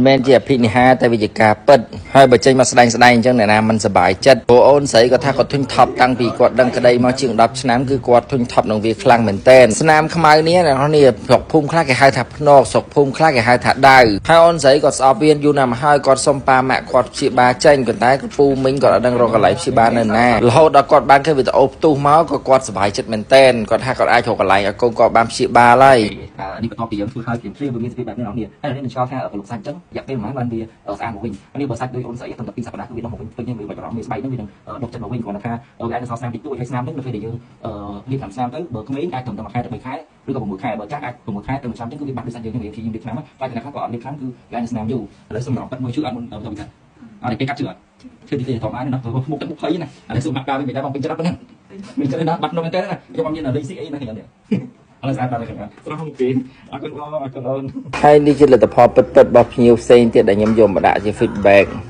មិនមែនជាអភិនិហាតែវាជាការពិតហើយបើចេញមកស្ដែងស្ដែងអញ្ចឹងអ្នកណាមិនសប្បាយចិត្តព្រោះអូនស្រីគាត់ថាគាត់ធុញថប់តាំងពីគាត់ដឹងក្តីមកជាង10ឆ្នាំគឺគាត់ធុញថប់នឹងវាខ្លាំងមែនតែនស្នាមខ្មៅនេះអ្នកនរនេះស្រុកភូមិខ្លះគេហៅថាភ្នកស្រុកភូមិខ្លះគេហៅថាដៅហើយអូនស្រីគាត់ស្អប់វាយូរណាស់មកហើយគាត់សុំប៉ាម៉ាក់គាត់ព្យាបាលចេញប៉ុន្តែពូមីងគាត់អត់ដឹងរកកន្លែងព្យាបាលនៅណារហូតដល់គាត់បានឃើញវីដេអូផ្ទុះមកក៏គាត់សប្បាយចិត្តមែនតែនគាត់ថាគាត់អាចរកកន្លែងឲ្យកូនគាត់បានព្យាបាលហើយ នេះបន្ទាប់ពីយើងធ្វើហើយព្រាមព្រាមវាមានសភាពបែបនេះអ្នកនរហើយនេះនឹងឆ្លល់ថាក្រឡុកសាច់អញ្ចឹងរយៈពេលប្រហែលបានវាស្អាតមកវិញនេះបើសាច់ដូចអូនស្អីត្រឹមតែ2សប្តាហ៍គឺវាដុះមកវិញពេញហើយវាបាច់បារម្ភវាស្បែកហ្នឹងវានឹងដុះចិត្តមកវិញគ្រាន់តែថាវាអាចនឹងសល់ស្នាមតិចតួចហើយស្នាមហ្នឹងនៅពេលដែលយើងលាបតាមស្នាមទៅបើក្មេងអាចត្រឹមតែ1ខែទៅ3ខែឬក៏6ខែបើចាស់អាច6ខែទៅ1ឆ្នាំអញ្ចឹងគឺវាបាត់ដូចសាច់យើងហ្នឹងវាព្យាយាមលាបថ្នាំតែតែខ្លះក៏អត់លាបថ្នាំគឺវាអាចនឹងស្នាមយូរឥឡូវសម្រាប់ប៉ិតមួយឈឺអត់មុនទៅវិញថាអត់គេកាត់ឈឺអត់ឈឺទីធម្មតាណាមុខទឹកមុខភ័យណាឥឡូវសុំហាក់ការវិញមិនដែរបងពេញចិត្តប៉ុណ្ណឹងមានចិត្តណាបាត់នំមែនតើណាខ្ញុំអត់មានលេងស៊ីអីណាខ្ញុំនេះឥឡូវស្អាតបាត់ហើយខ្ញុំស្រស់មកពីអរគុណបងអរគុណអូន ហើយនេះជាលទ្ធផលពិតៗរបស់ភ្ញៀវផ្សេងទៀតដែលខ្ញុំយកមកដាក់ជា feedback។